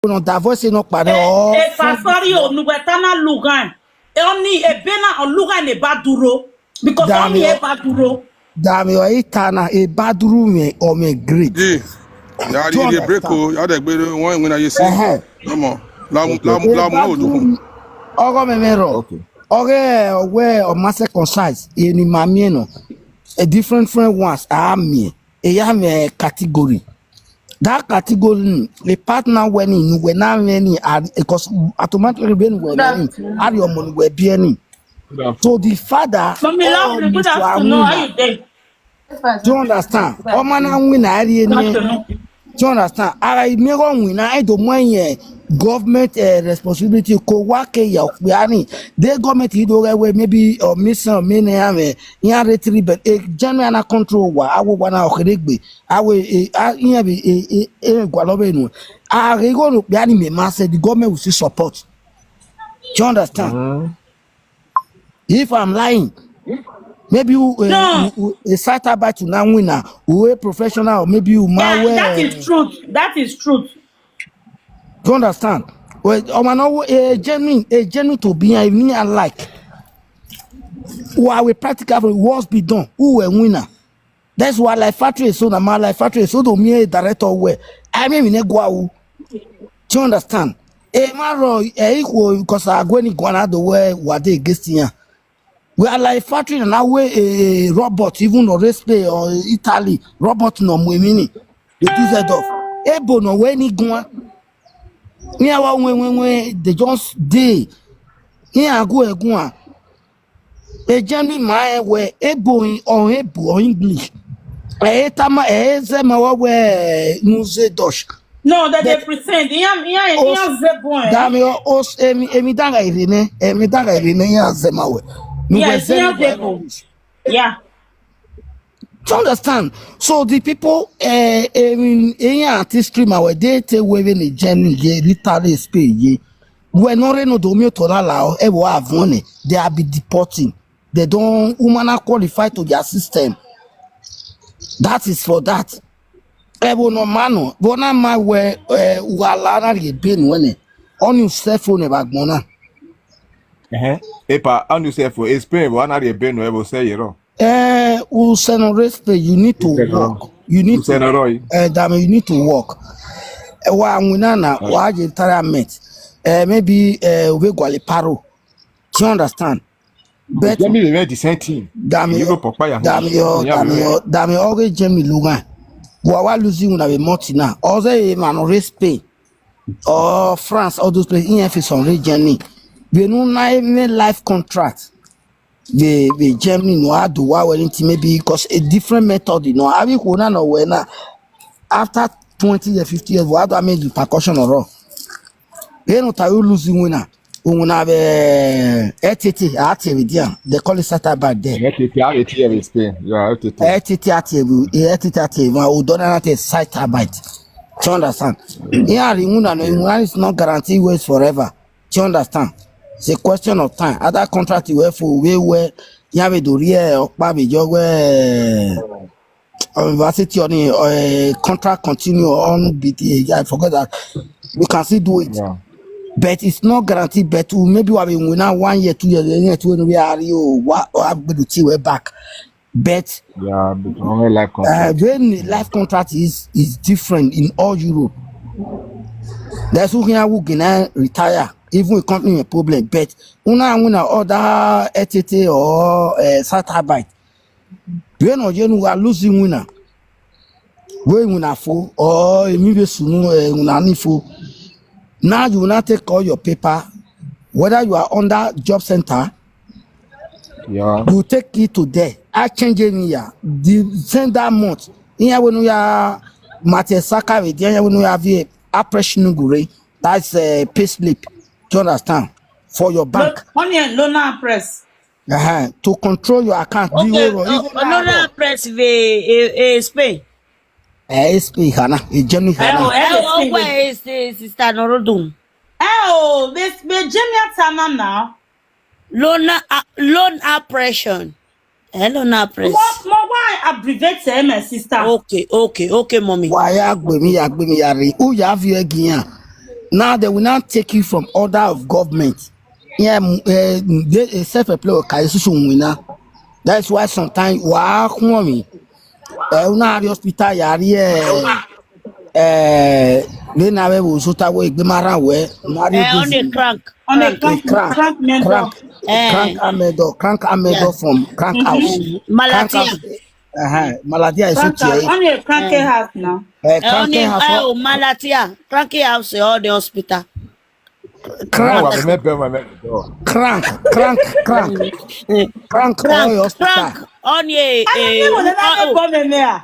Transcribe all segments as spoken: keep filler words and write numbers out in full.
no da voice no pare o. Epa, sorry o, nugwetana lugan. Oni ebena o lugan e ba duro. Because Damn oni you. E ba duro. Dami o itana e baduru me o me great. Gee, ya Do you dey dey break understand? o, ya dey gbere one win na you see. Uh-huh. No more. Lamu E lamu lamu o baduru dukun. me. Ogo me me ro. Okay. Oge we o ma second size. Eni ma mi no. A different friend ones are me. E ya me category. That category, a partner when in when na when in, because automatically when we are in, are your money we be any. Good afternoon. So the father, Mommy, all lovely, good this one afternoon. How win. You dey? Do you understand? Omo na win na ari Good ni. afternoon. Do you understand? Ara mi go win na I do mo yen government uh, responsibility ko wa ke ya pe ani. The government yi do re we maybe or mission me ne ame. Ya retri be e general na control wa awo wa na okeregbe. Awo e a yen be e e e gwa lo be nu. A re go no pe ani me ma say the government will still support. Do you understand? Mm. If I'm lying, maybe you, uh, No. you, you, a site about you now winner, who a professional, maybe you Yeah, man that well. Is truth. That is truth. Do you understand? Well, um, I know a genuine, a genuine to be a me I like. Why we practical for what's be done? Who a winner? That's why like factory so na my life factory so do me a director where I mean we go. Do you understand? A man ro e equal because I go any guana the way what they against here. We are like factory na we a robot even or Spain or Italy robot no mu mini. The Düsseldorf. Ebo no we ni gwa. Ni awa we we we they just dey. Ni agu egwa. E jemi ma e we ebo in or ebo or English. E tama e ze ma wa we nuze dosh. No, that they But pretend. Yeah, yeah, os yeah, zebo. Eh? Dami o os emi emi danga irene emi danga irene ya ze ma we. Nu Yeah, we it's ze yeah, ni we zebo. Yeah. Do you understand? So the people, uh, in any artist stream, our they take away in the journey, ye literally speak, ye. We're not reno do me to la lao, e wa avone. They are be deporting. They don't woman are qualified to their system. That is for that. E wo no mano, wo na ma we eh, wa la na ye ben wene. On yourself on e bagbona. Eh, epa, on yourself for Spain, one are benu ever say you know. Eh, u seno respect, you need to Useno. work. You need to Useno Roy. Eh, dami, you need to work. Eh, wa ngwina na wa je retirement. Eh, maybe eh we gwale paro. Do you understand? But Let me be the same thing. Dami You go papa ya. Dami yo, Yeah, dami yeah. yo, dami yo ge jemi lugan. Wa wa losing una be money na. Oze e man respect. Or France, all those places, in F some region ni. We no na any life contract. The the Germany no I do wa anything maybe because a different method, you know. I will na no we na after twenty years, fifty years, what do I mean the percussion or all? They no tell you losing winner. Una be etete ati evidia. They call it sata back there. Etete, etete, Spain. Yeah, etete. Etete ati evu, etete ati evu. O dona na te sata bite. Do you understand? Yeah, the winner no winner is not guaranteed ways forever. Do you understand? It's a question of time. Other contract you have for we where you have a dorie or pabi jogwe university on a contract continue on B T A. I forgot that we can still do it. Yeah. But it's not guaranteed. But we maybe we have been now one year, two years, year two when we are you what have to see we're back. But Yeah, but only life uh, contract. when the life contract is is different in all Europe. That's who can who can retire, even a company a problem. But una una other etete or uh, satellite. When or you are losing winner. When una fo or maybe sunu una ni fo. Now you now take all your paper, whether you are under job center, Yeah. you take it to there. I change any year. The same that month. Here when we are Matthew Saka with here when we have here Apresh Nugure. That's a pay slip. Do you understand? For your bank. Only Lona Press. Uh-huh. To control your account. The Okay, whole- uh, even now, Lona Press ve e, e Spain. eh, it's me, Hannah. It's Germany, Oh, Hannah. Eh, eh, oh, Spain. Where is the sister Norudum? Oh, this the Jimmy Atama now. Lona uh, Loan Oppression. Eh, Lona Press. What? Mo why abbreviate eh, my sister? Okay, okay, okay, mommy. Why ya gbe mi ya gbe mi ya re? Who ya have you again? Now they will now take you from order of government. Yeah, mm, eh, they, eh, self-employed, okay, so soon we now. That's why sometimes wa kuomi. Eh, una hospital yari eh. Eh, they na we so ta we gbe mara we. Mari Eh, on a crank. On a Crank. crank, Crank, crank mentor. crank, Eh. Crank amedo, crank amedo Yeah. From crank house. Crank Malatia. House. Uh-huh. Malatia is Crank such house. a On a crank Eh. house now. uh, Eh, on crank a house. oh, Malatia. Crank house, eh, all the hospital. No, Crank, I remember my mentor. crank, crank, crank, Eh, crank, all Crank, your hospital. crank. On a, I don't know a, what that oh, bomb in there.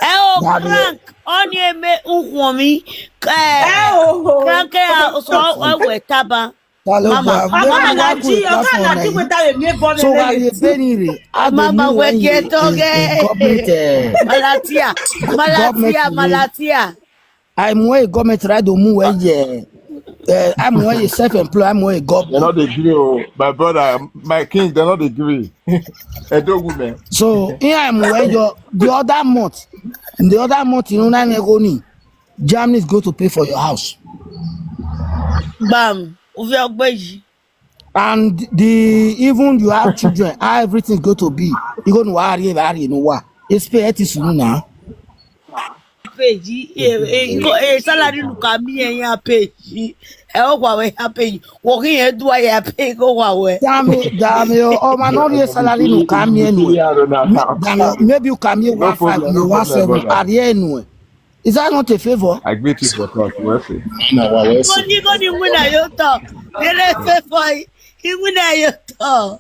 eh, oh, That is- crank. On a me ukwomi. Eh, Oh, Crank house, oh, oh, we taba. Hello, Mama. Mama. Ọkọ na ji, ọkọ na ji weta we me bomb So in why you there. been here? Mama, we get okay. Government. Eh, Malatia. Malatia, government. Malatia. I'm where government try to move where yeah. Uh, I'm where you self-employed. I'm where They're government. Not agree, oh, my brother, my king. They're not agree. Edo women. So here I'm where your the other month, the other month you know na go ni. Germany is going to pay for your house. Bam. Uvi ogbeji. And the even you have children, how everything is going to be. You go to worry, worry, no wa. It's pay it is now. Pay ji. Eh, eh, ko- eh, salary look at me and ya pay ji. Eh, oh, wa we ya pay ji. Working here do I ya pay go wa we. Damn it, damn it. Oh man, not your salary no come here no. Damn it. Maybe you come here No one five, problem, no no one problem, seven. brother. Are you anywhere? Is that not a favor? I greet you for court. Wealthy. Na wa Ko wealthy. ni ko ni wina yo to. Nere fe foi. Iwina yo to.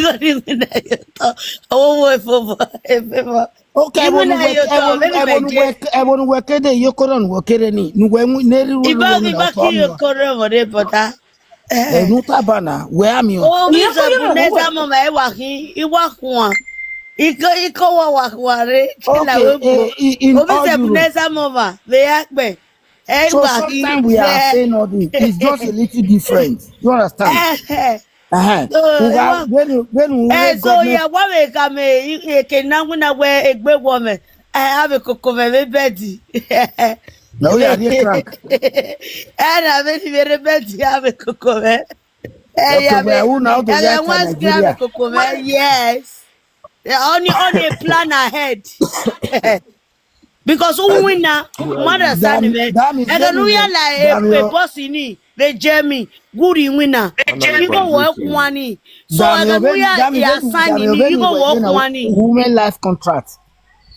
Ko ni wina yo to. Awo wo efo bo. Efo bo. Okay, Even everyone I work, your job, everyone, let me everyone make work, everyone work there. You couldn't work there ni. No, when we nearly Iba iba ki yo kore mo de pota. Eh, no tabana. Where am you? Oh, mi Iyo, se iyo, bu ne iyo. Sa mo ma e wa ki. Iwa kuan. Iko iko wa wa kuan re. Kila Okay, we bu. eh, in, in Obi all se bu ne Europe. Sa mo ma. Ve ya pe. Eh, So wa ki. sometimes we are saying all this. It's just a little different. You understand? Eh, eh. Uh-huh. So, We are- what- when you when you Eh, read so government, ya wa me ka me e ke na nguna we egbe wo me. Eh, have a coco me me bedi. No, we are here crank. Eh, na me ni me bedi have a coco me. Eh, Okay, ya we are me. who now to Eh, ya work wan in scram Nigeria. Coco me. Yes. Yeah, on the on a plan ahead. Because who win na mother Dam- sani me. Dami, I don't know Dami, ya like Dami, a boss in it. They Jamie. Good in winner. You go work money. So I Dami, don't know when- ya Dami, ya when- sign Dami, in. when You go were work doing a money. Women life contract.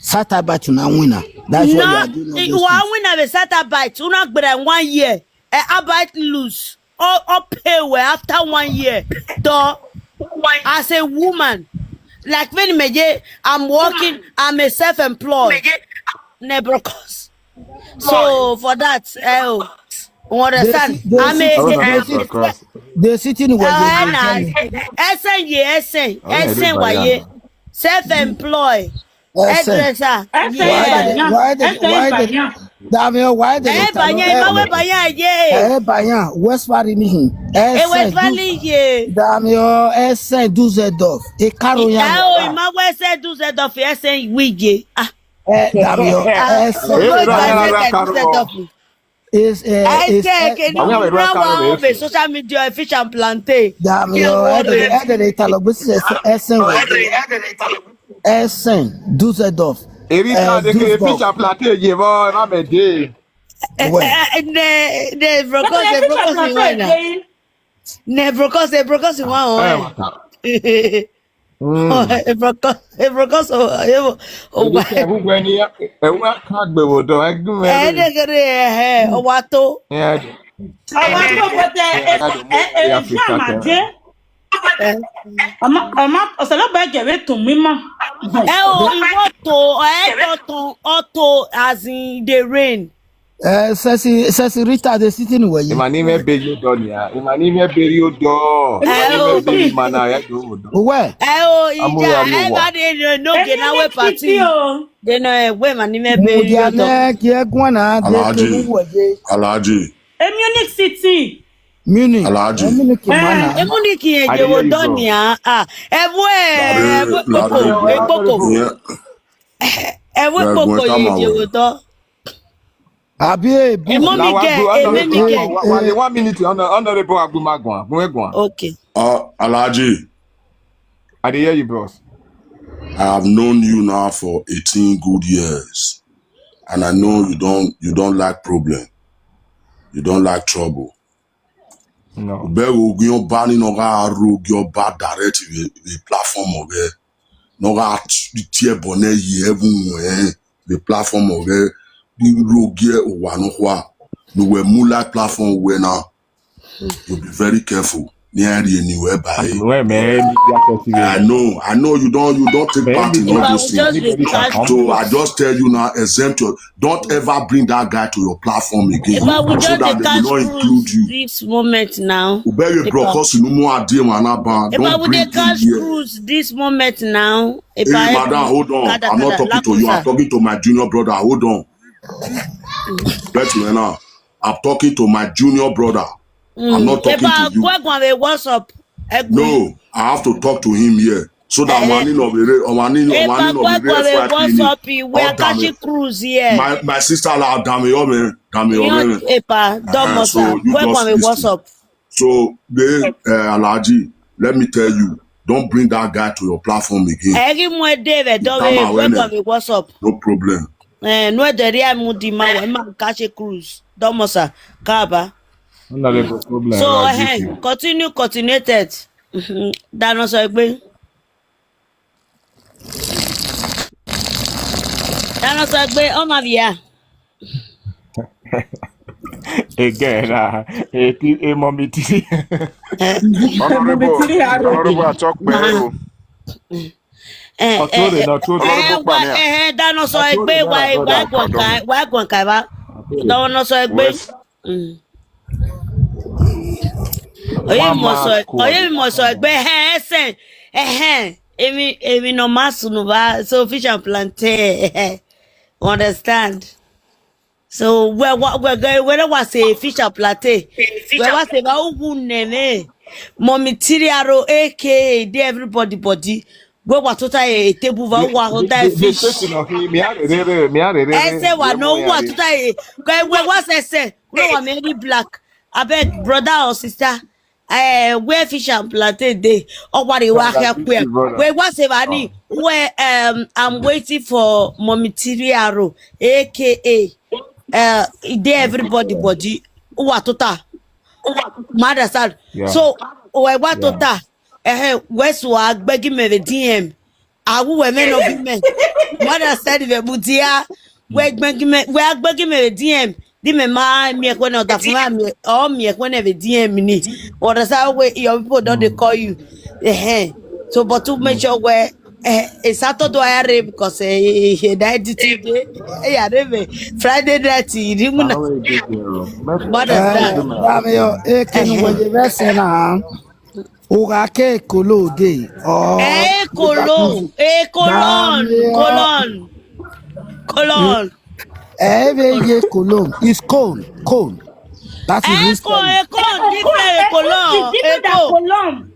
Sata bat na winner. That's why you No, are doing all you those are things. Winner the Sata bite. You not but one year. Eh, I bite lose. All, all pay well after one year. Though, as a woman, like when me je, I'm working, I'm a self-employed. Never cause. So for that, eh, oh, you They understand? sit- they I'm sit- a, Oh, no, they no, sit- of course. They sitting where Ah, they na, S N ye, S N, Oh, yeah, S N they waye, buy self-employed, S N. hairdresser. S N Why Yeah. they, Banya. why they, S N why they, Banya. Dami, why they Eh, talk- Banya, eh, Imawe Banya ye. Eh, Banya, West Valley ni. Eh, S N, West Valley ye. Dami, S N, Dusseldorf. E karo Eh, ya. oh, Imawe se Dusseldorf, S N wige. Ah, Eh, Dami, ah, S N. oh, Eh, Dusseldorf, Dusseldorf. Dusseldorf. Is, eh, I is, say, eh, can you Àwọn ìwé run kan one lè of the fi. Social media, fish and plantain. Dami, Yeah, eh, what they, the- eh, they talk about this S N, S N, S N, Dusseldorf. Èmi Eh, kan de ke Duisburg. fish and plantain ye mo na me de. Eh, Where? eh, ne, ne, brokos, That's ne, the brokos, picture ne, of why na? saying, Ne, brokos, ne, brokos, ne, why, Eh, oh, wata. eh. Oh, eh, brokos, eh, brokos, oh, eh, oh, oh, Èmi why? ke gbogbo ẹni ẹ wá ká gbèrò dán ẹgbẹ́ Eh, mi. ne, ne, eh, eh, oh, what to? Yeah. I want to put a, a, a, a, a, Eh. Ama, ama, ọsẹ ló bá jẹ̀wé tún mí mọ́. Eh, oh, you want to, eh, to, to, auto, as in the rain. Eh, Sesi, Sesi Rita, they sitting where you. Ìmọ̀ ní mẹ́ bẹ yóò dán ni à. Ìmọ̀ ní mẹ́ bẹ yóò dán. Eh, Ìmọ̀ ní oh. mẹ́ bẹ yóò máa náà ẹ̀ dùn ò dán. Where? Eh, oh, Amu ija, ya lo eh, wa. ba de no, no, ke na we party. O. De no, eh, we ma ni me be yo to. Mudiane, Kiegwana, Alhaji. Dekemuwaye, Alhaji. E Munich City. Munich. Alhaji. Eh, Munich, Eh. mana. E mu ni ki e je wo do ni a. Ah, e wo e, e wo Lare, poko, e poko. Yeah. E wo Yeah, poko go ye come je out. Wo do. Abi a book. Emo mi Lawa get, go, eme mi Honorable, get. wa- wa- wa- one minute, Honor- Honorable Agumagwan. Agumagwan. Okay. Uh, Alhaji, I dey hear you, bros. I have known you now for eighteen good years, and I know you don't you don't like problem. You don't like trouble. No. Bẹ́ẹ̀ ogun yóò bá nínú ọ̀gá arógi ọba direct the platform ọ̀gẹ́. Nọ́gà tiẹ̀ bọ̀ náà yìí ẹ̀bùn ẹ̀ the platform ọ̀gẹ́. Rogi ẹ̀ wà ní kwa. You were mú like platform wẹ̀ náà. You be very careful. Ní ẹ̀rí ẹni wẹ̀ báyìí. Well, man, media festival. I know, I know you don't, you don't take Man, part in media all But those we just things. dey catch So I just tell you now, exempt your, don't ever bring that guy to your platform again, But we so just that dey they will catch not include cruise you. this moment now. Ubere Epa. brokos numu adie manaba. Epa, Don't we dey bring him catch here. cruise this moment now. Hey, Epa, madam, hold on. kada, I'm not kada, talking to you. I'm lakusa. Talking to my junior brother. Hold on. Bet you now. I'm talking to my junior brother. I'm not talking Epa, to you. Gwegwan, what's up? Egwu. No, I have to talk to him here. So that Eh, one in of the one in one Epa, in of the Gwegwan, F Y P what's ni. Up? We are Oh, damn catching it. cruise here. My my sister la dame yo man. Dame yo Yo, man. Epa, Uh, Domosa. so you just Gwegwan, what's listen. Up? So they uh, Alhaji, let me tell you, don't bring that guy to your platform again. Egi mwe deve, Come on, when Gwegwan, what's up? No problem. Eh, no de ria mu di ma we ma catch a cruise. Domosa, kaba. Honorable problem. So, uh, hey, G P. Continue, continuated. Mhm. Dano so egbe. Dano so egbe, oh my dear. Again, uh, a, a mommy tea. Honorable, Tiri Aro. Honorable Achokpe. Eh, Ọtụrụ eh, na ọtụrụ. eh, Honorable wa, Kpania. Eh, eh, Dano so Ọtụrụ egbe, na wa, ọtụrụ. wa, gwan kai, wa, gwan kai, wa. Dano so egbe. West. Mm. Oye One mo so, man squad. Oye mo so egbe, eh, eh, sen. Eh, eh. Emi, emi no masu no ba, so fish and plantain. Understand? So we we we we we was a fish and plantain. We was a ba ugu nene. Mommy Tiri Aro, A K A dey everybody body. We wa tota e tebu va wa ho da The- the- the fish. station of him, me are there, me are there. Ese wa no wa tota e. We we was ese. We wa me black. Abeg, brother or sister. Eh, where fish and plantain dey? Or what you wa Brother, here big queer. brother. We was a vani. Where um I'm waiting for Mommy Tiri Aro, A K A uh, dey everybody body. Wa tota. Mother sad. Yeah. So we wa Yeah. tota. Eh, where's wa begging me the D M? Awu we men of women. Mother said we budia. We begging me, we are begging me the D M. Di me ma mi ekwe na da fun mi o mi ekwe na the D M ni. Or that's how we your people don't they call you. Eh. So but to make sure we eh it's Saturday I read because eh eh, that D T day. Eh, yeah, Friday night. Mother Eh, Dame yo, eh, kinu mo je vese na. Uga ke kolo de. Oh, Eh, colon, eh, colon, Dame yo. Colon, colon. Eh, ve ye colon. It's cone, cone. That is Eh, this co, eh, co, different, eh, Cone colon, is different eh, than co. colon.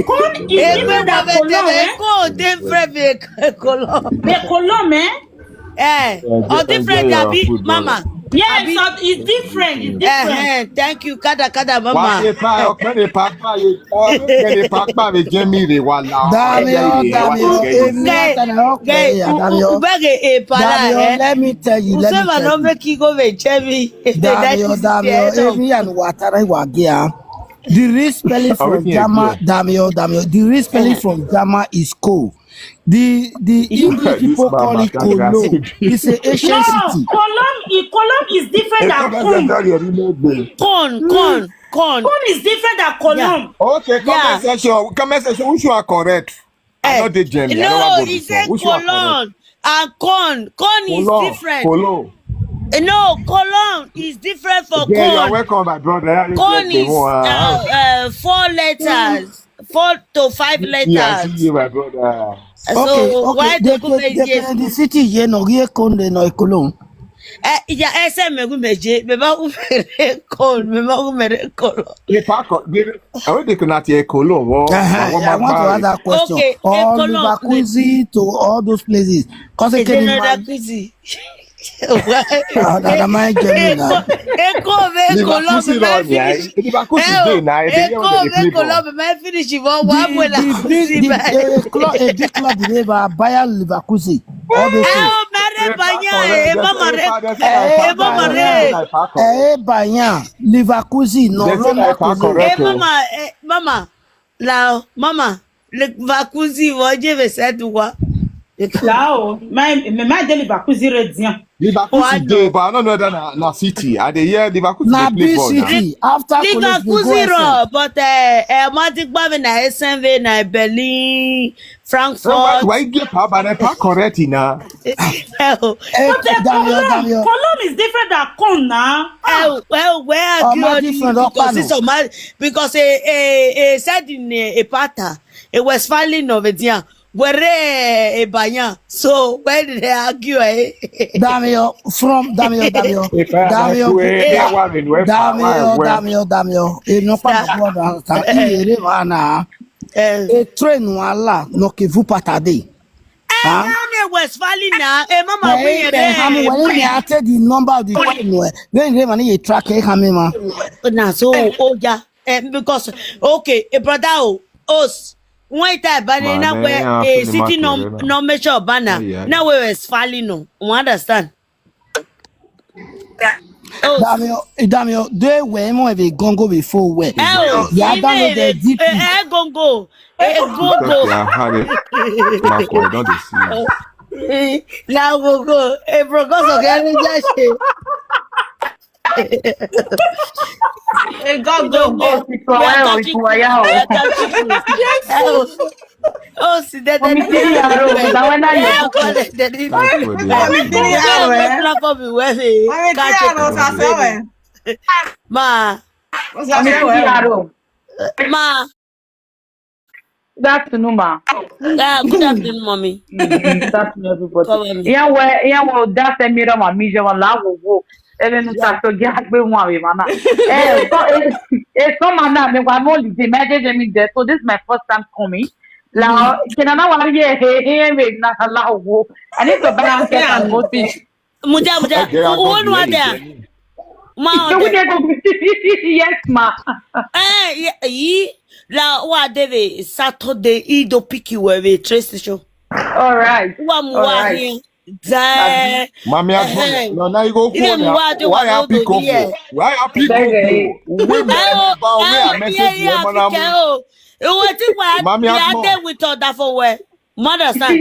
Cone is Eh, different co, than colon, eh? eh, co, different, eh, colon. The colon, eh? Eh, Yeah, oh, the- different, enjoy your abi, food, brother. Mama. Yes, Abi. So it's different. It's Eh, different. eh, thank you, kada kada, Wa Mama. se pa ọpẹ de papa ye. Ọpẹ de papa me jẹ mi re wa la. Dame yo, Ọpẹ de Dame yo, wa eh, mi Guy, ata na ọkọ guy, ya, u- Dame u- yo. ubege e para, Dame yo, eh. let me tell you, let me Usema no tell you. Make you go with Jerry. Dame yo, Dame yo, eh, mi and water, I wa gia. The real spelling from Everything is Jama, clear. Dame yo, Dame yo. The real spelling from Jama is cool. The the English This people man call it must carry that Cologne. thing. It's an ancient No, city. colon, i- colon is different than cone. Corn, corn, corn. Cone is different than colon. Okay, Yeah. Comment section. Comment section. Which one correct? I Eh, know the German. I no, don't want he to said Which one correct? Colon and corn. Corn is Colon. Different. Colon. Eh, no, colon is different for Yeah, you're corn. Welcome, my brother. You Corn get the is one, uh, ah. Uh, four letters, four to five Yeah, I letters. See you, my brother. So Okay, why okay. the The, government the, yes? the, the city here no here Conde no Cologne. Eh, yeah, ese me gu meje, me ba gu mere colon, me ba gu mere colon. If I co- the- I want to connect here Cologne. What? Uh-huh. What I want to ask about that question. Okay, All Cologne, Leverkusen to all those places. Cause Is can another imagine. Kuzi. Another mind game now. Eko ve Leverkusen Cologne, my run, yeah. finish. Leverkusen dey now. They hear Eko what they ve play for. Cologne, my finish. If one one The way the big the like uh, club a big club dey ba Bayer Leverkusen. Obviously. Oh, mere banya, eh, mama re. Eh, Eh, mama Bayern, re. eh, Bayern Leverkusen no They say Roma like Kuzi. Eh, correct. Oh. mama, eh, mama. La, mama. Leverkusen, vous avez fait du quoi? Là, oh, mais mais ma de Leverkusen redien. Leverkusen dey, but I don't know that na, na City. I dey hear Leverkusen Na dey play big ball now. City. After Cologne, we go Leverkusen S M. Run, but eh, eh, Mati Gbami na S M V na Berlin, So why Frankfurt. why get power by the power correct now? Eh, oh, Eh, Damian, Damian. Cologne is different than Con now. eh, oh, eh, where are Oh, you my on different, because Okpano. it's a man because a a a said in a, a pattern, a Westphalian of a dear. Where a Banya. So where did they argue? Eh? Damian, from Damian, Damian. If I Damian, ask you, eh, Da- eh, why we went Damian, well? Damian, Damian. E no pa gbọdọ ta. Iye re ma na. Eh, E train wala no ke vu patade. eh, Huh? Westphalian na. Eh, mama, Eh, we eh, hamu there. wale ni ate the number of the train we. When re ma ni ye track e hame ma. Na so oh yeah. Eh, because okay, a brother oh, us when time bane Man, na eh, where I a feel the city market, no eh, no measure banner. Yeah, yeah. Now we Westphalian no. We understand. Oh, Damian, Damian, do e we mo e be gongo before we. eh, oh, Ya ine download the eh, D P. Eh, gongo. Eh, Because gongo. they are hard. Marco, I don't dey see. Eh, na gongo. Eh, bro, go so get me just. Eh, go go go. We are catching cruise. We are catching cruise. Eh, oh, oh, see that that Omi ti yàrá o, ìgbà wọn náà yẹ. Eh, call it that. Thank God they are. Omi ti yàrá o, ẹ. Black up in where they Omi ti catch yàrá o, it. sàṣẹ wẹ̀. Ma, Omi ti yàrá o. ma. Good afternoon, ma. Ah, good afternoon, mommy. Mm, good afternoon, everybody. Come on. Ìyá wẹ, ìyá wẹ, o da fẹ mi rẹ ma mi jẹ wọn láwòwò. Ẹlẹ́nu ta tó gé agbé wọn àwẹ̀ màmá. Ẹ kọ́ ẹ sọ́mà náà mi wà mọ́ olùdí mẹ́jẹ̀ẹ̀jẹ̀ mi dẹ̀. So this is my first time coming. Làwọn kìnnà náà wà rí ẹ̀ ẹ̀ ẹ̀ ẹ̀ náà láwòwò. I need to buy a ticket and go there. Muja, muja. Okay, I Who got who the are headache, there? Jenny. Ma, So we there. dey go. Yes, ma. Eh, ye- yi la wa deve Saturday i do piki we we train station. All right. Wa mu All wa right. hin. Zai. Mami, I Eh, go. No, now you go Ile home mu now. Wa de Why wa I no pick do up? here. Oh? Why I pick up? Bẹ́ẹ̀ Oh? Wait, Eh, oh, but where eh, I message yeah, you, yeah, man, I'm- Africa, oh. Iwe ti wa Mami, ya I'm de with other for where? Mother son.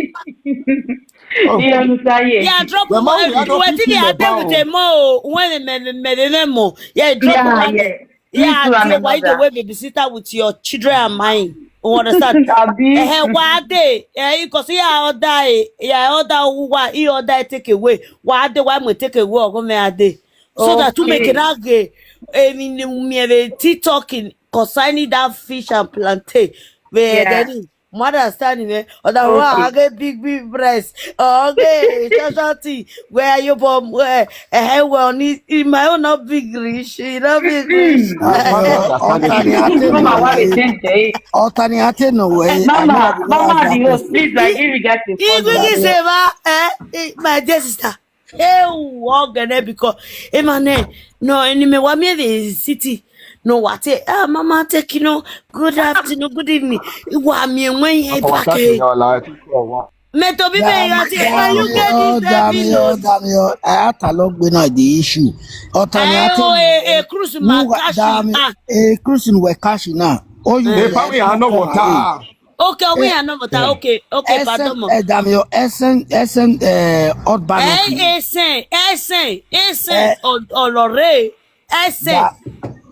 Oh. Ìyẹn ló sáyé. Yeah, drop Well, mu. Mami, I don't Iwe ti feel ya de about with a mo. When me me me me mo. Yeah, drop Yeah, mu. Yeah. Yeah, You too, I I'm feel a why the mother. Way babysitter with your children and mine. You understand? Àbí? Eh, wa de. Eh, because ya order, eh, ya order who wa, he order take away. Wa de, why me take away or go me a de. So that to make Okay. It again. I mean, me have a tea talking concerning that fish and plantain. Where Yeah. then mother standing there, or the one Okay. I get big big breast, okay, short thing. Where you born? Where? Eh, well, in my own not big rich, you know, big rich. Mami, Ọta ni a tẹ Mama, nọ why wẹ̀. you change it? Ọta ni a tẹ nọ wẹ̀. Mama, Mama, the host, please, I give you guys a Igwe phone. Giseva, eh, eh, my dear sister. Eh, walk and then because, eh, man, eh, no, any me wa me the city. No, what, eh, ah, Mama, take you know, good afternoon, good evening. Wa me when you Our back, country, eh. you know, like, oh, wow. Me to be me, you say, are you getting baby Damian, no? Damian, ẹ á ta lọ gbé náà the issue. Ọta ni a Eh, tẹ oh, nọ eh, eh, wẹ̀. cruise my Wúwa cash. Damian, Ah, eh, cruise in wẹ̀ cash náà. Ó yù Hey, wẹ̀ Pami, I know what. Ah. okay, we are not. Okay, okay, S M, pardon me. eh, Damian, S M, S M, eh, hot banner. Eh, S M, S M, S M, Eh. Olore, S M. That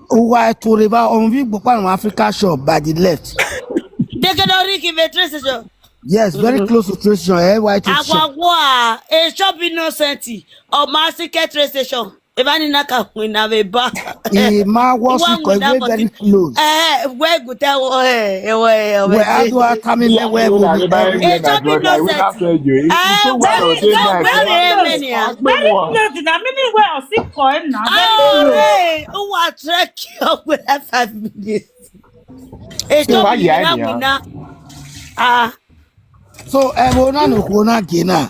Uwa Etoriba on we Bukwan Africa shop by the left. They can already give a train station. Yes, very close to train station. Eh, Y two shop. Agwagwa, a shop innocent, or Masike train station. If I didn't knock out, we never back. He ma was One with that very body. Close. Eh, where good that was, eh, eh, eh, Where I do a coming there where we be It's just innocent. It's so well ordained, Very like, many, ah. Very close na many way of sick for him na. Very Oh, close. Hey, who are trekking up with that five minutes? It's Why not you that hiding, we ah? Now. Ah, So, eh, we na no ko na gina.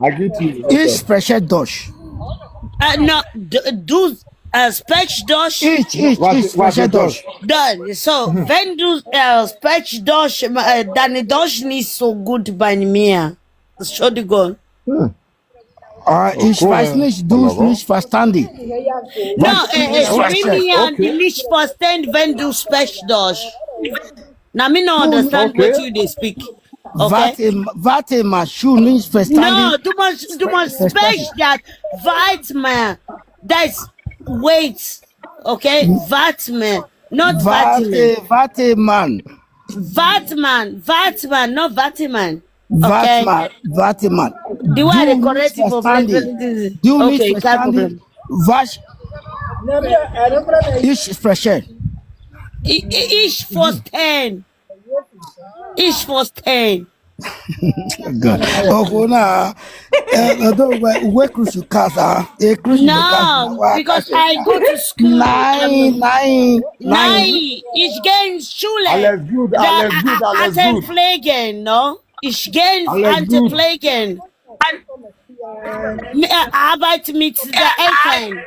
I get you. Each special dosh. Uh, no, d- do uh, special dosh. Each, each, What- each what special the dosh? dosh. Done. So, wenn du uh, special dosh, uh, dann dosh nicht so gut bei mir. Entschuldigung. Uh, ich cool, weiß yeah. nicht, du nicht verstanden. No, eh, eh, Special. Mimi and Okay. Nicht verstehen, wenn du special dosh. Now, me no understand Okay. what you they speak. Okay. Warte, warte mal, schon nicht No, verstanden. du musst, du musst special that. Warte mal. That's wait. Okay? Warte mal. Not warte mal. Warte, warte, Mann. Warte mal. Warte mal. Not warte mal. Warte Okay. mal, warte mal. The way they Du correct nicht you for verstanden. this is- Du okay, nicht no verstanden. problem. Was? Ich spreche. I- I- Ich verstehen. Ich verstehen. God. Oh, na. Eh, eh, don't we we cruise you casa. Eh, cruise you No, because I go to school. Nine, nine, nine. Nein, ich gehe in Schule. Alles gut, Da- alles gut, alles gut. Antenpflegen, no? Ich gehe in Alles gut. Antenpflegen. Äh, Arbeit mit der Eltern.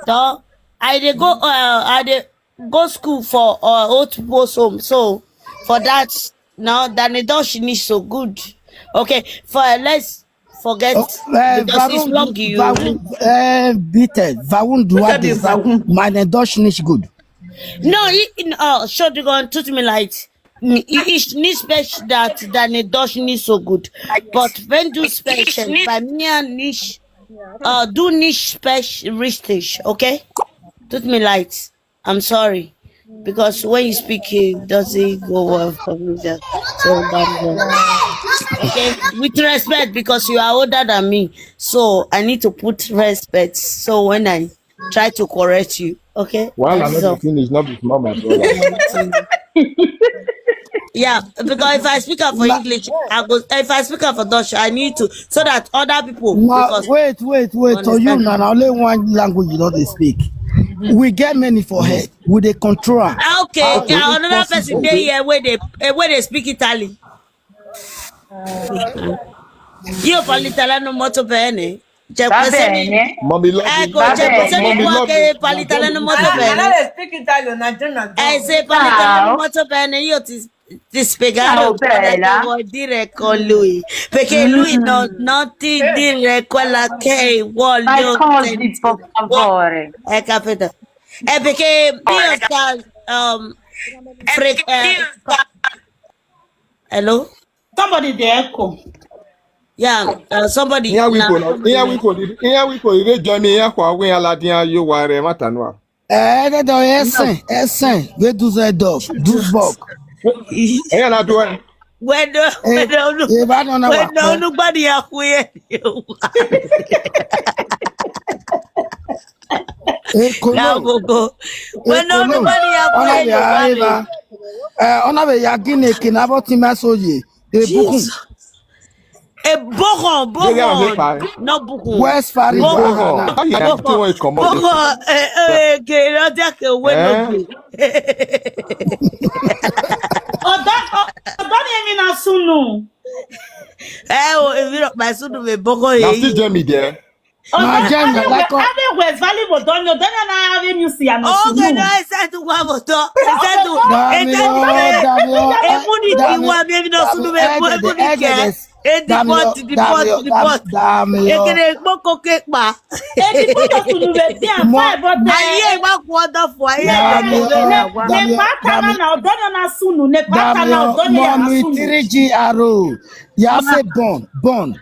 So, I dey go, uh, I dey go school for uh, old people's home. So, for that, no, dann dosh nicht so good. Okay, for let's forget Oh, eh, because it's warum, long you. warum, eh, bitte, warum du Look hast at this, gesagt, warum? meine Deutsch nicht gut? No, it, in- oh, Entschuldigung, tut mir leid. N- Ich nicht special that dann dosh nicht so good. But wenn du special, bei mir nicht, uh, du nicht special richtig, okay? Tut mir leid. I'm sorry. Because when you speak, it doesn't go well for me. That, so bad, bad. Okay, with respect, because you are older than me, so I need to put respect. So when I try to correct you, okay? While I'm So- not finish, not be small, my brother. Yeah, because if I speak up for English, I go. If I speak up for Dutch, I need to so that other people. No, Because wait, wait, wait. So you Understand. Now, na only one language you know they speak. We get many for head. We dey control am. Ah, okay, yeah, another person dey here where they uh, where they speak Italy. Io parlo italiano molto bene. C'è Va questa bene. Mommy love Ecco, you. c'è bene. questa Mommy qua love che you. parla italiano molto Ah, I bene. don't speak Italian, I don't know. Eh, se parla italiano Ciao. molto bene, io ti, ti spiegherò Ciao, cosa che bella. vuol dire con lui. Perché lui non, non ti dire quella che vuole Fai io così, senti- per favore. Hai capito? È perché io sta um, fre- eh, hello? Somebody dey echo. Yeah, uh, somebody. Ihe wiko now- na ihe wiko dị ihe wiko ire join me ihe kwa ọgwụ ya la dị ya yo ware mata nwa. Eh, they don't listen, listen. We do the dog, do bog. Ihe na do eh. When the when the If I don't know when what, the nobody are queer. eh, come Now on. go go. When Eh, come on. nobody are Ona be queer. ya eva. Eh, ona be ya gini kina bo ti ma so ye. Eh, buku. A bohon, They are bohon. paper. No bohon. West Paris. Bohon. Bohon. How you have to wait come up? Bohon. Eh, eh, okay, no, take away no Eh? good. Ọdọ ọdọ ni emi na sunu. Eh, oh, if you don't, my son will bohon. Na Eh, still join me there. Na join me, like, uh, Abe West Valley bo donyo donyo na ave musi ya no okay, no, sunu. I said to one of the. I said to. I Dami said o, to. Dami o, Eh, eh, Ebuni Dami Kiwa, maybe not Dami sunu, o, maybe eh, Ebuni eh, Kiwa. eh, Eh, the Dami o, pot, the Dami pot, o, the Dami- pot. Dami o. Ekene gboko ke pa. Ebi ko to sunu be ti an Mo- fine but Aye, wa kwada for aye. Dami o, ne Dami ne o, pa tana Dami- na odonyo na sunu ne pa tana Dami o, odonyo na Mommy sunu. three G R O. Ya say born, born,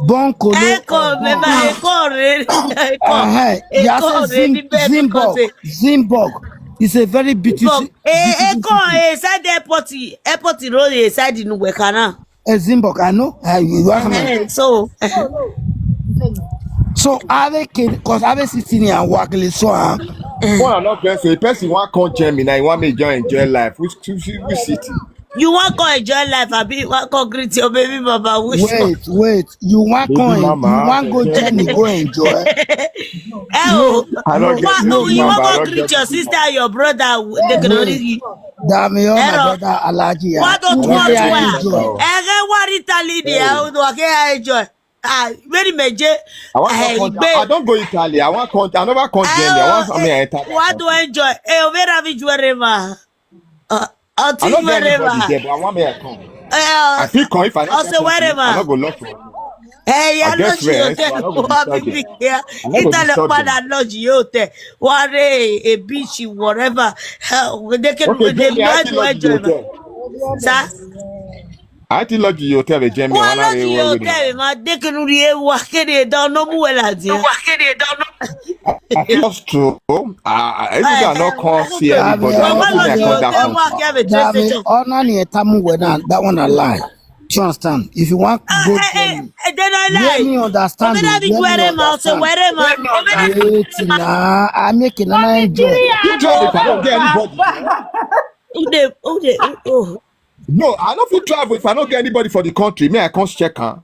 born kolo. Eko, me ba eko re. Eko. Uh-huh. Ya Eko say re, Zim, ni be Zimbabwe, because Zimbabwe. It's a very beautiful. Eko, eh, Eko, eh, side airport, airport road, eh, side in Wekana. Eh, Zimbabwe, I know. Eh, you ask me. Eh, so, So I can, cause I sitting here and walking so. Ah. One another person, a person want come join me now. You want me to join enjoy life. Which which which city? You wan go enjoy life, abi you wan go greet your baby mama? Which one? Wait, wait. You want Baby go, mama, you want go okay. Journey, go enjoy. Eh, oh, I don't you get wan no go, you wan number, I go don't greet get your people. Sister, your brother, they can No. only. Dami o, my Error. Brother Alhaji. What don't You want dey where? enjoy. Eh, Paris, Italy, they are, okay, I enjoy. Ah, very major. I want to Eh, come. Igbe. I don't go Italy. I want come. I never come Germany. I want Eh, something I enter. What do I enjoy? Eh, wherever, wherever. Uh, I until don't get wherever. Anybody there, but I want me to come. Eh, I feel come if I also don't come, I wherever. don't go lock for. Eh, yeah, I get lodge your friends, so I hotel. don't go What disturb big them. here? I don't go Italy, disturb them. Father, lodge your hotel. What a, a beach, whatever. Eh, they can Okay, they Jamie, I might still lodge enjoy your them. hotel. Sir? I still lodge your hotel with Jamie. Why I not don't you worry. Hotel, man? They can really walk in there. Don't know who will I do. That's true. I, I, even though I not come see anybody, I Don't don't call feel on like you come that Hotel. Country. Walk here with train Dami, station. Ona ni etamu wena, that one a lie. Do you understand? If you want to go Eh, eh, Germany, eh, then I let lie. me understand. Omena You. bi Let me gwere ma ose understand. were ma. Wait now, I make it and I enjoy. You try if I don't get anybody. Who dey, who dey, who, oh. No, I don't feel travel if I don't get anybody for the country. Me, I can't check, huh?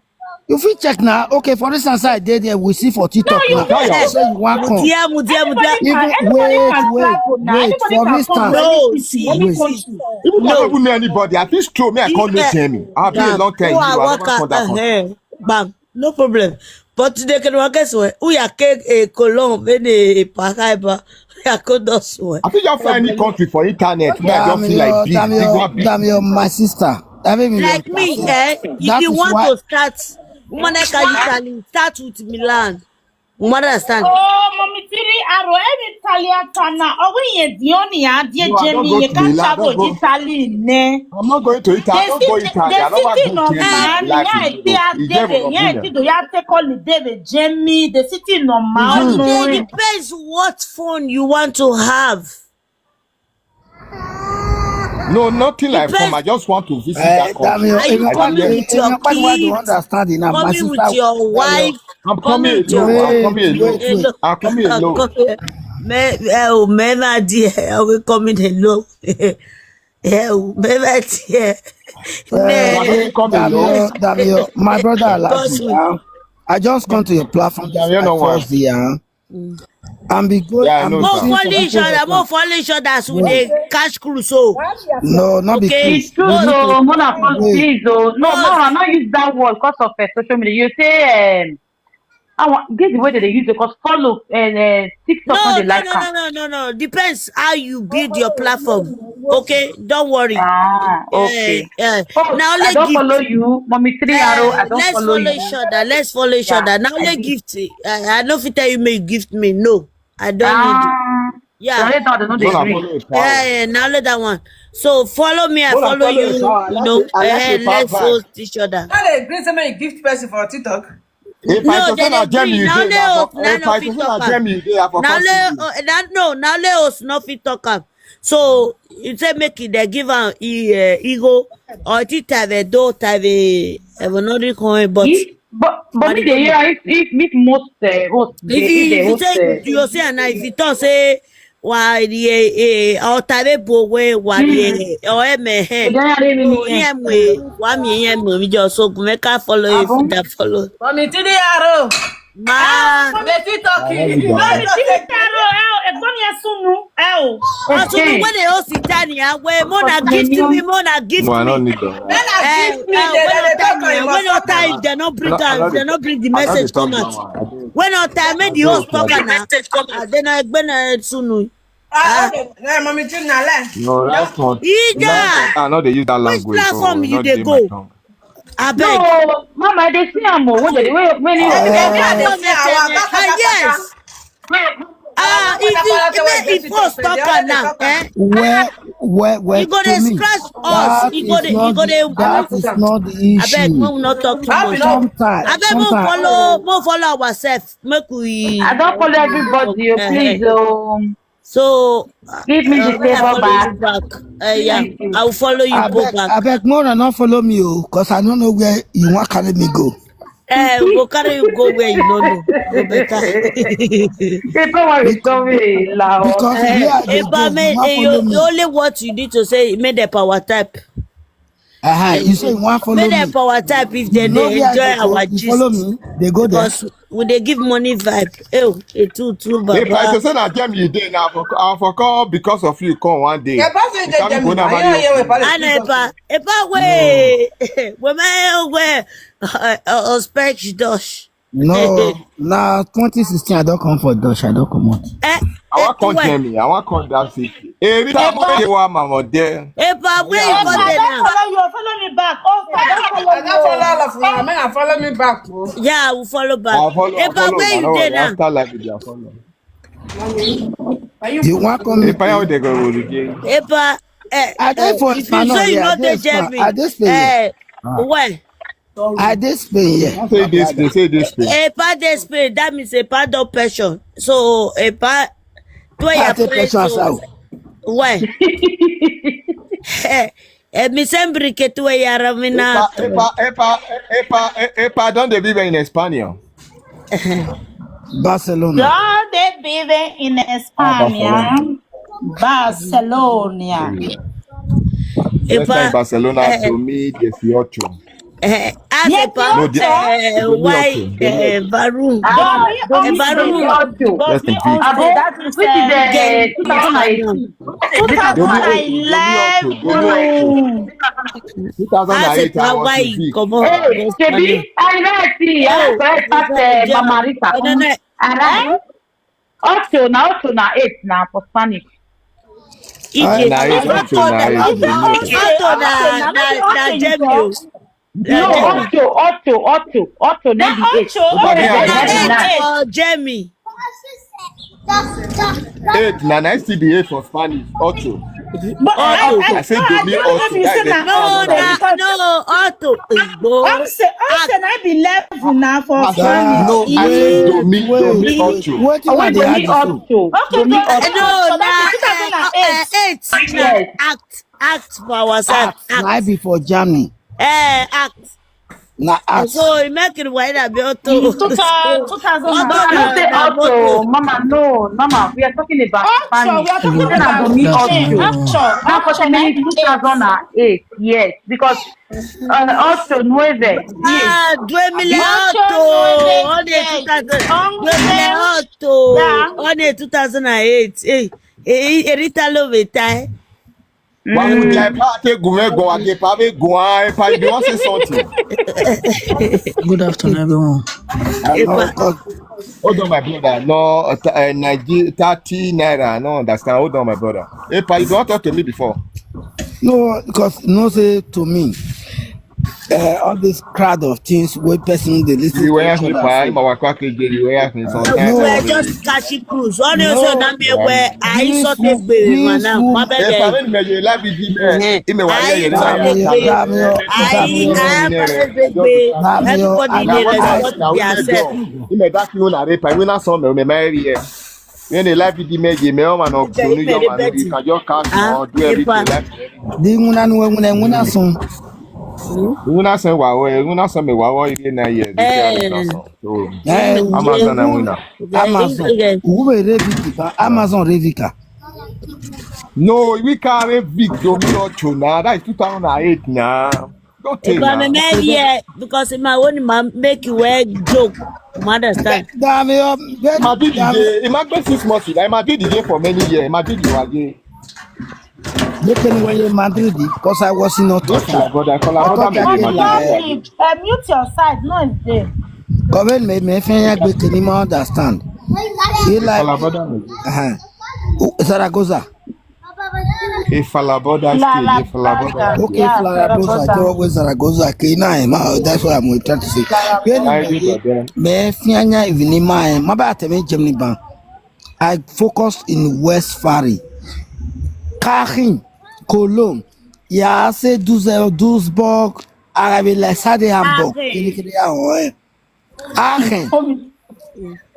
You fit check now. Okay, for instance, I did there. We see for TikTok you now. Try am. Say you want come. Mutia, mutia, mutia. Anybody Even can, anybody wait, can wait, travel now. wait. Anybody For can come instance, to No, any see, city, any see. country. Even No. don't even know anybody. I feel stroll. Me, I can't know Eh, Jamie. I've been a bam. long time. Who You, are I never waka? come that country. Eh, bam. No problem. But they can work as well. Who ya cake a colon when a pakaiba? Ya could us well. I think you find any country for internet. Me, I just feel like Damio, big, big Damio, one. Big. Damio, my sister. That mean Like me, eh? If That you is want why- to start, woman, I can Italy, start with Milan. You understand? Oh, mommy, tiri aro every Italian tana. Oh, we ye dioni ya die No, I don't Jamie. go You to can't Milan. I travel don't go. Italy ne. I'm not going to Italy. I The don't go city, Italy. the I never city go no to Italy. man. Like Yeah, it, they though. are You there. get what I Yeah, mean? they don't have to call it David Jamie. The city no man. It No. depends what phone you want to have. No, nothing like Depends. From. I just want to visit Eh, that country. Damio, Are you even coming even with your anybody who kids? Understand it now, my Coming sister. with your wife? I'm coming Coming with your alone. I'm Wait, coming alone. wait, wait. I'm coming alone. Me, eh, oh, me, my dear, are we coming alone? Eh, oh, me, my dear. Are Me, you coming alone? Damio, Damio, my brother, I like Because you, we- huh? I just come to your platform. Just Damio, no like one. Thursday, huh? And be good. Yeah, I And know, be Mo sir. seeing follow each some other, mo follow each other as we dey catch cruise. So, No, not be okay. cruise. It's true, We need so to Mona, wait. Please, oh, no, Yes. Mona, not use that word because of uh, social media. You say, um, I want this is the way that they use it because follow and uh, TikTok No, on the no, like no, am. no, no, no, no. Depends how you build your platform. Okay, don't worry. Ah, Eh, okay. eh. Oh, Now I let's don't give. follow you, mommy three arrow. I Eh, don't let's follow follow you. Each other. Let's follow each Yeah, other. Now I let's do. Gift. I, I no fit tell you make you gift me. No, I don't need it. Ah, Yeah. so later on, they no dey Mona, gree. follow your power. Yeah, yeah, now let that one. So follow me, I Mona, follow follow you. your power. I You like know, it. I like eh, your power let's vibe. Host each other. How they gree say make you gift person for TikTok? If No, I they say na dey gree. Jamie you Now dey, they na host, for- now if no I fit say na talk am. Jamie you dey, I for Now come let see you. uh, that, no, now let us not fit talk am. So you say make it they give am e uh, ego or ti tave do tave evo no dey come but If, but but me dey hear if if if most uh, host dey if if you they if you host say uh, you say and if you talk say wa ye eh or tave bo we wa ye or eme he they are really o ye me wa mi ye me mi just so make I follow if Abon. That follow. Mommy T D R O. Ma. They fit talking. I love you, Why Dami. you say Aro ẹ o ẹ̀gbọ́n mi ẹ sún nu ẹ o. Also, Okay. When they host Italian, where Mona gift me, Mona gift No, I don't me. need that. When I Eh, gift me, eh, they when they I talk tell you, on when your I tell you, WhatsApp. they not bring I out, don't they dey- not bring the I don't message dey talk come that out. One. I don't. When I tell me the No, host no, talk no. Now, then I gbé na sunu. Ah, okay. Yeah, Mommy Jim, na lie. No, last one. Ija. Last one. I know they use that Which language. platform So you not dey dey go? My tongue. I beg. No, mama, they see am o. When they when when you Yeah, Eh, yeah, they say, "Ah, ah, yes. Ah, if you if, if post talk am now, eh? Where, where, where? You go To dey me, scratch us. that You go is dey you not go the, dey. that is not the I beg, issue. we will not talk too That much. be not- Sometimes, I beg, we sometimes, follow, we follow ourselves. Make we. I don't follow everybody, oh, Eh, please. eh. Um, So give me uh, the may I favor follow back. You back. Uh, yeah, Thank you. I will follow you I go beg, back. I beg, Mona, not follow me, oh, cause I don't know where you want carry me go. Eh, go carry you go where you don't know. Go better. Say power is coming loud. Because Eh, where I dey Eba go, me, you wan eh, follow you, me. The only what you need to say, make the power type. Uh-huh. You say you want follow Make me. the power type if they You know dey where I enjoy dey go, our you gist. follow me. They go there. Because We dey give money vibe. Ew, e too too, Baba. If I say na Germany you dey now, I for, I for call because of you come one day. Epa say you dey Germany. I hear you, Epa. And Epa, Epa, wait. Where, where, uh, uh, Spec Dosh. No, na twenty sixteen I don come for Dutch, I don comot. Eh, I wan come Germany. I wan come that city. Hey, Rita, I'm going to one mama there. Epa, where you go there now? Follow you, follow me back. Oh, I don't follow I don't follow all of you. Make I follow me back. Oh. Yeah, we follow back. I follow. I Epa, follow. where I you know dey what now? After life, I follow. You wan come Hey, meet Paya, me? They go with you. Epa, eh, I dey eh, for if you Spain say you already. no I dey dey Spain. Germany. I dey Spain. Eh, Ah. where? I dey Spain here. Say this, they say this thing. Epa dey Spain. That means Epa don pension. So Epa, where I you take place pension so? Sao. Where? Eh, eh, mi sempre que tu eras mina. Epa, Epa, Epa, Epa, Epa, don't they be in España? Barcelona. Don't they be in España? Barcelona. Next time Barcelona Epa, to me, there's your tune. eh, as Yes, Epa, No, the- eh, the why, Otto, the eh, Otto. Baru? Domi Abu Otto. Otto. Rest in peace. Abu, which is the two thousand eighteen? Domi Otto, Domi Otto, Domi Otto. Eleven. two thousand eight, I was Why in Vic. come on? Hey, Shebi, I know I see. I know I pass uh, Mama Rita. No, no, no. Around Otto, na Otto na eight na for Spanish. Ije. Na eight, Otto na eight, Domi Otto. Otto na na na Jamie o. No, Otto, Otto, Otto, Otto, na Na the eight. Otto, But me, I Otto, don't na know. eight. Oh, Jamie. Eight, na nice to be eight for Spanish. Otto. But I, I, I said no, I Domi don't know Otto. if you That say is na the No, Otto na, because no, Otto. Igbo. I'm say, I'm say na be eleven na for Master, Spanish. no, I said Domi, Domi Wait, Otto. Wetin Oh, I wait, dey Domi argue so? Otto. Okay, Domi no, Otto. No, so na that two thousand and eight. eh, eh, eight. Yes. Act, act for ourselves. Ah, na I Act. be for Germany. Eh, act. Na act. So you make it why that be Otto. Two thousand, two thousand No, and no, eight. say Otto, Mama, no, Mama. We are talking about Otto, Spanish. we are talking Then I about Domi Spain. Otto. Otto, Now for Otto, the minute nineteen eighty-eight. two thousand and eight, yes, because uh, Otto Nueve. Ah, due mila Otto Otto. Nueve, One day yes. two thousand. Uncle Due mila Mel. Otto. Yeah. One day two thousand and eight. Hey, hey, hey, Rita Lovita. Wa mu jai pa te gume go age pa ve go a pa, if you want say something. Good afternoon, everyone. I no cause Hold on, my brother. No, uh, th- uh, Nigeria, thirty naira. I no understand. Hold on, my brother. Hey, pa, you don't talk to me before. No, because no say to me, uh, all this crowd of things wey person dey listen You to were each asking other. pa, So, ma wa kwa ke je, you were asking No. sometimes. We're just catching cruise. All you No. say that me where I This saw wo- this baby man this now. wo- My Hey, pa, baby. when me you live with me, Eh, ime wa I ye saw na this ya. baby. Dami o, I Dami o, am a baby. Dami o, Everybody I dey no respect like theirself. Ime that you na rape. We na some me me area. When they live with me, me no Everybody you dey man, bet you you. can just catch Ah, or do everything Epa. like. di nguna nu nguna nguna sun. Nguna sen wa wo, nguna sen me wa wo ide na ye. Eh. So, Eh, Amazon na winner. Amazon. Again. Who be Revika? Amazon Revika. No, we carry big Domi Otto now. That is two thousand and eight now. Don't take If I'm a now. man here, because in my own man make you wear joke. You understand? Dami o, Madrid Dami. Ije, it might be six months. I might be the Ije for many years. Madrid you are Ije. Make anywhere in Madrid because I was in Not Otoka. Falaboda. Falaboda Otoka me dey dey like- Madrid. Uh, mute your side, no is there. Come in, me me fe ya gbe kini ma understand. He like Falaboda me. Uh-huh. Oh, Zaragoza. A Falaboda La, still, la, a Falaboda. la, Okay, yeah, Falaboda. Zaragoza. Tell me Zaragoza. Okay, now, ma, that's what I'm trying to say. I agree with them. Me fianya evening ma, ma ba tell me Germany ban. I focus in West Fari. Kaachen, Cologne. Ya se Düssel-, Duisburg. Arabe la sa de Hamburg. Aachen. Kini kini ya ho eh. Aachen.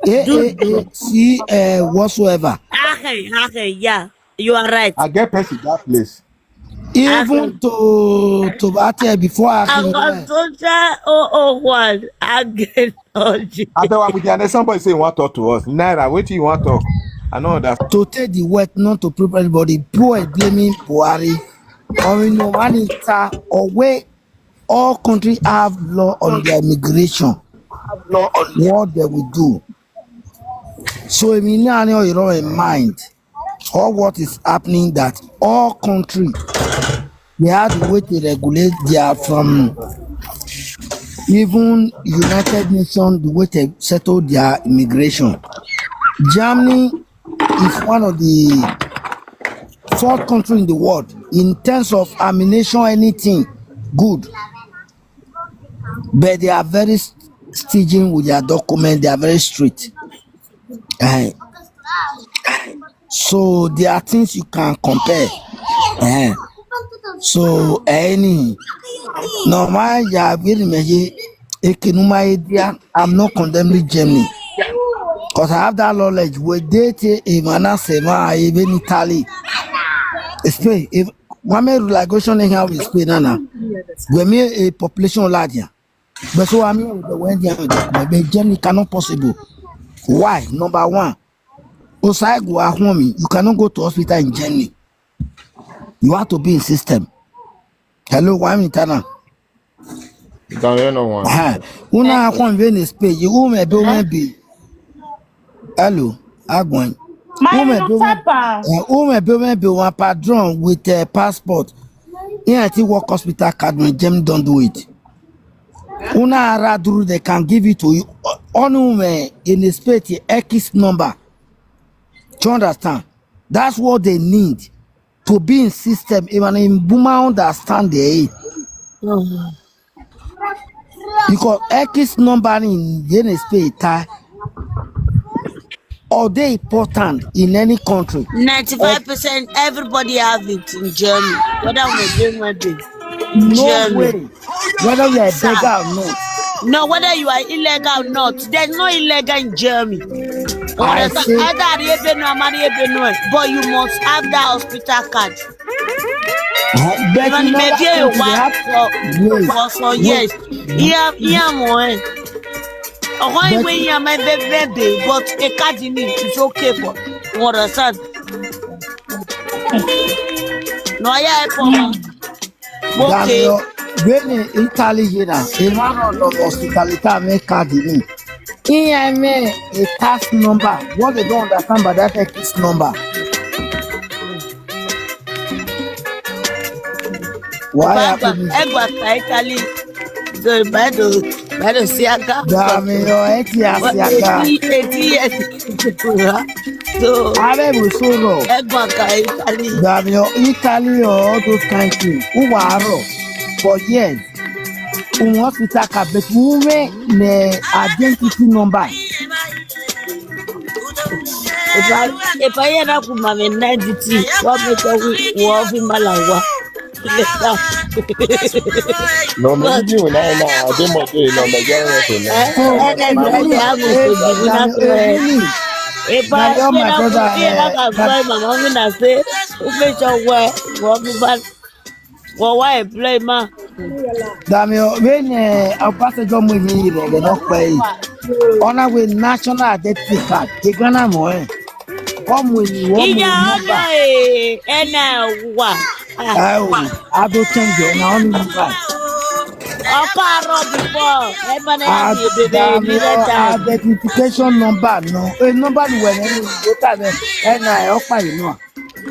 A A A C, eh, whatsoever. Okay, okay, yeah. You are right. I get person that place. Even to to Aachen before Aachen. Akotoja oh oh one. Again. I tell you, somebody say you want talk to us. Naira, wait till you want talk. I know that. To take the wet not to prepare anybody. Boy blaming Buhari. Or you know, one is or where all country have law on their immigration. What they will do. So èmi náà ní ọ̀rọ̀ in mind, all what is happening, that all country, they have the way to regulate their, from even United Nations, the way to settle their immigration. Germany is one of the fourth country in the world in terms of ammunition, anything good, but they are very stingy with their document. They are very strict. Eh. So there are things you can compare. Eh. So any normal ya very meji ekinuma idea. I'm not condemning Germany because I have that knowledge. We dey te emana sema even Italy, Spain. If one me regulation in how we Spain na na, we me a population larger. But so I mean the when they are, but Germany cannot possible. Why? Number one, Osaigo Ahumi, you cannot go to hospital in Germany. You have to be in system. Hello, why me tana? You can hear no one. Ha, una akwan ve ne space. You ume be ume be. Hello, agwan. My Ume be ume. papa. Uh, ume be ume be one padron with a passport. Yeah, I think work hospital card when Germany don't do it. Una araduru, they can give it to you. Uh, on ume in the space X number. Do you understand? That's what they need to be in system. Even in Buma understand the because X number in N S P ta or they important in any country. Ninety-five percent everybody have it in Germany. Whether we dey one day. No Germany. Way. Whether we are beggar or not. No, whether you are illegal or not, there's no illegal in Germany. I Understand? see. Either Ariebe no, Amariebe no, but you must have that hospital card. Uh, but Even you know if you that work country for, have- wait, for some wait. Years, yeah, yeah, more. Ọkọ But- ìwé yẹn máa bẹ bẹ́ẹ̀ bẹ́ẹ̀ but a card ni it's okay for you understand. No, yeah, for okay. Daniel, when in Italy, you know, a man of hospitality make card in. He I mean a tax number. What they don't understand by that X number. Why happen? Egwa ka Italy. So bado bado siaka. Daniel, eti asiaka. Eighty years. So Abe busoro. Egwa ka Italy. Daniel, Italy or all those kind things. Who are for years? Who wants to talk about women the identity number? If I if I hear that woman in ninety, what make a week? What be malawa? No, maybe when I know, I dey more dey no, but you don't know. If I hear that woman, if I can find my mom and I say, who make your work? What be bad? Well, why play ma? Dami, when uh, Obasanjo move in, they don't pay. Honor with national identity card. The Ghana mo eh. Come with you. One Iya with ọmọ number. Ẹ ẹ na wa. Oh, I don't change it. Now only number. Ọkọ àrọ before. Ẹ bá náà Ah, ti bèbè Dami, ní lẹ́tà. identification number no. A number ni when you go to the N I O pa you know.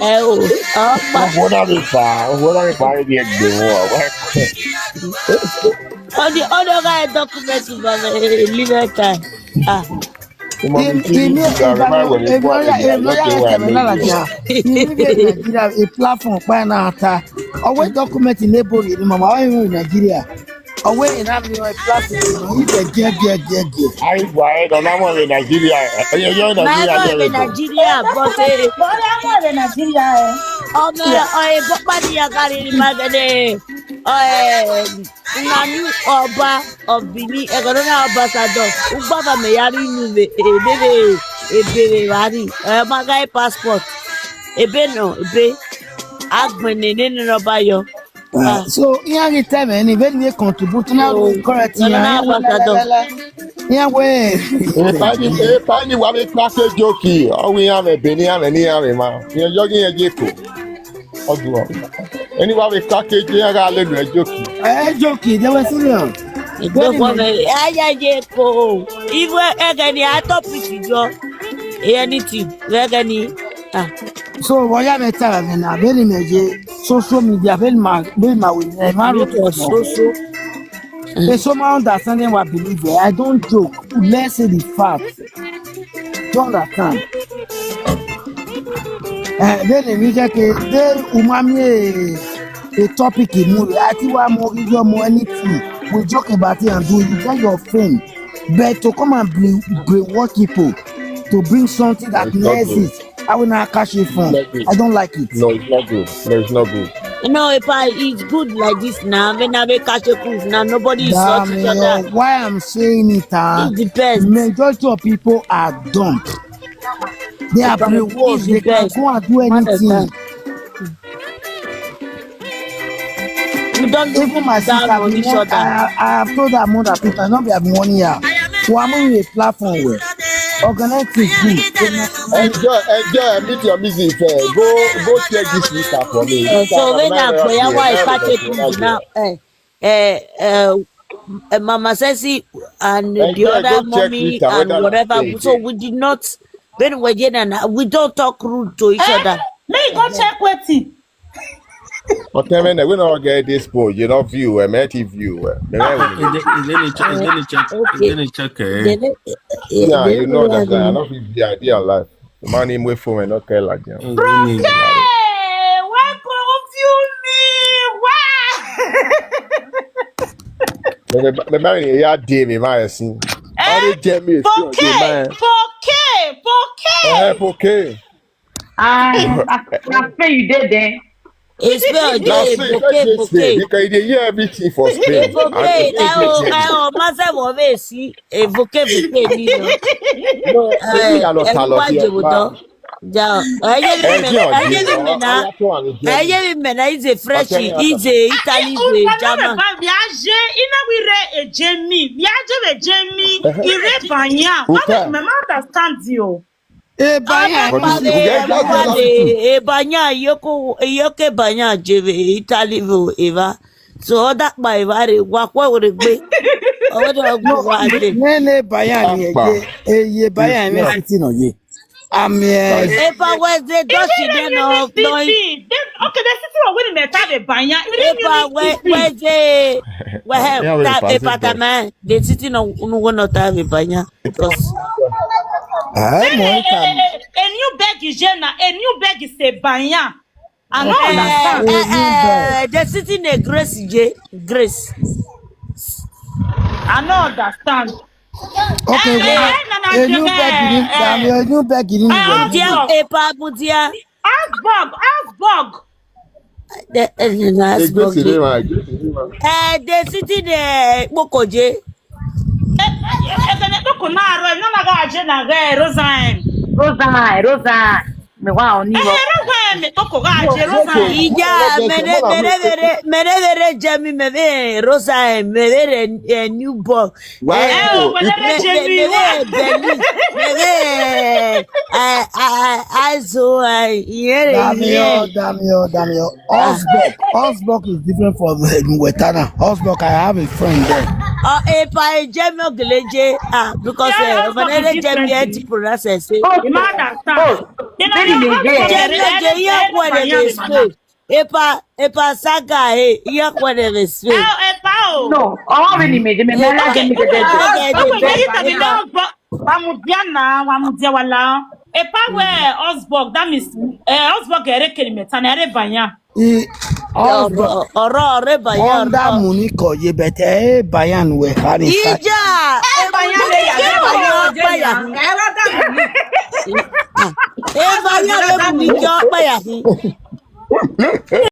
Ẹ o. Ọkọ. Owó náà mi fà á, owó náà mi fà á, ibi ẹgbẹ́ wọn. Ọdí ọdí ọgá ẹ dọ́kúmẹ́ntì bàbá ẹ ní lẹ́tà. Ah. Ìmọ̀ mi ti ní ìgbà rẹ̀ máa wẹ̀ ní fún àlejò àjọ tó wà ní ìlú. Immediate Nigeria, a platform pa na ata. Owe document in Ebori ni mama owe in Nigeria. Owe in Ami a platform. Ibe je je je je. Àìgbà ẹ̀ dọ̀nà mọ̀ ní Nàìjíríà. Ẹ̀yẹ yọ Nàìjíríà Màá jẹ́ lọ rẹ̀. Nàìjíríà bọ́tẹ́. Bọ́lá mọ̀ rẹ̀ Nàìjíríà ẹ̀. Ọmọ ọ̀yẹ́ bọ́pá ní yàgàrí ni màá gẹ̀dẹ̀. Ọ̀yẹ́ Nani Ọba of Benin, Ẹ̀gọ́dọ́nà Ambassador. Ugbava meyari nu ebere ebere wari. Ẹ̀ máa gáyé passport. Ebe nọ ebe. Agbẹ̀nẹ̀ nínú ọba yọ. Uh, so, here you tell me, any very contribute now, correct. Nana Ambassador. Yeah, way. Epani epani wa mi kpase joki. Ọwọ́ ìyá mi bẹ̀ ní ìyá mi ní ìyá mi ma. Ìyẹn yọ kí ìyẹn jẹ́ kó. Ọdún wa. Ẹni wa mi kpase jẹ́ ara lè lu ẹ joki. Eh, joking, they were serious. Ejoko me, aya je ko. Iwe egeni, I top it jo. Anything, egeni. Ah. So what you may tell me now? Very major social media, very ma, very ma with my root. So so. There's so much understanding what believe. I don't joke. Let's say the fact. Do you understand? Eh, then we get a, then umami a, a topic in movie. I think one more, you more anything. We joke about it and do it. You get your fame. But to come and bring, bring what people to bring something that needs it. I will not catch it from. I don't like it. No, it's not good. No, it's not good. No, if I, it's good like this now. When I make catch a cruise now, nobody is sorting each other. Why I'm saying it, uh, it depends. Majority of people are dumb. They are brainwashed. They can go and do anything. We don't even my sister on each other. I, I have told her more than people, not be having one year. So I'm on a platform where organize things good. Enjoy, enjoy, meet your music. Uh, go, go check this list for me. Uh, so when I pray, why I catch it now? Eh, eh, eh, eh, Mama Sesi and the other mommy and whatever. So we did not, when we did, and we don't talk rude to each other. Make you go check wetin. But then when we not get this post, you know, view, eh, make it view, eh. Is it, is it check? Is it check? Yeah, you know that I don't feel the idea of life. The man him wait for me, not care like them. Broke! Why confuse me? Why? Me, me, me, me, yeah, dey me, my sin. All the Jamie is still dey, man. Poke, poke. Eh, poke. Ah, I, I feel you did there. It's spell dey, poke, poke. Because you dey hear everything for Spain. Poke, eh, oh, eh, oh, Master Wovesi, eh, poke, poke, ni o. No, eh, you are not talking. Ja, ẹ yé mi mẹ, ẹ yé mi mẹ na, ẹ yé mi mẹ na. He's a French, he's a Italy, he's a German. Mi a je, ina wi re e je mi, mi a je re je mi, ire banya. What is my mouth that stands you? E banya, e banya, yoko, yoke banya je ve Italy vo eva. So that by eva re wa kwa re gbe. Owo do gbe wa de. Ne ne banya ni e je, e ye banya ni sitting on ye. Amen. Epa Wednesday, don't you know? Okay, the city of Winnie Meta de Banya. Epa Wednesday, we have that Epa Tama. The city no no go not have a Banya because a new bag is Jena, a new bag is a Banya. I don't understand. Eh, eh, the city name Grace J. Grace. I don't understand. Okay, well, a new bag in, a new bag in. Dia Epa Mudia. Augsburg, Augsburg. The, eh, the Augsburg. Eh, the city de Kpokoje. Eh, eh, eh, eh, Kpoko na ro, no na ga je na ga Rosaim. Rosaim, Rosaim. Me wa oni wo. Eh, Rosaim, me Kpoko ga je Rosaim. Ija, mere, mere, mere, mere, mere, Jemi, mere, Rosaim, mere, eh, new boy. Wow. Eh, oh, whenever Jemi, Jemi, Jemi, eh, eh, eh, eh, so, eh, yeah, Damio, yeah. Damio, Damio. Augsburg, Augsburg is different from, uh, Wetana. Augsburg, I have a friend there. Uh, if I Jemi Ogeleje, ah, because, yeah, uh, Augsburg is whenever Jemi different. Had to pronounce it, say, oh, you know, understand. Oh, you know, very you have to Jemi Ogeleje, yeah, what it is. Epa, epa saga, eh, iya kwa de beswe. Eh, epa o. No, oh, really me, me, me, me, me, me, me. Wa mu dia na, wa mu dia wala. Epa we Augsburg, that means, eh, Augsburg ere keli me, tana ere Banya. I, Augsburg. Oro, oro, ere Banya. Onda Munich, ye bete, eh, Bayern we, hani. Ija, eh, Banya, eh, Banya, Banya. Eh, Banya, eh, Munich, Banya.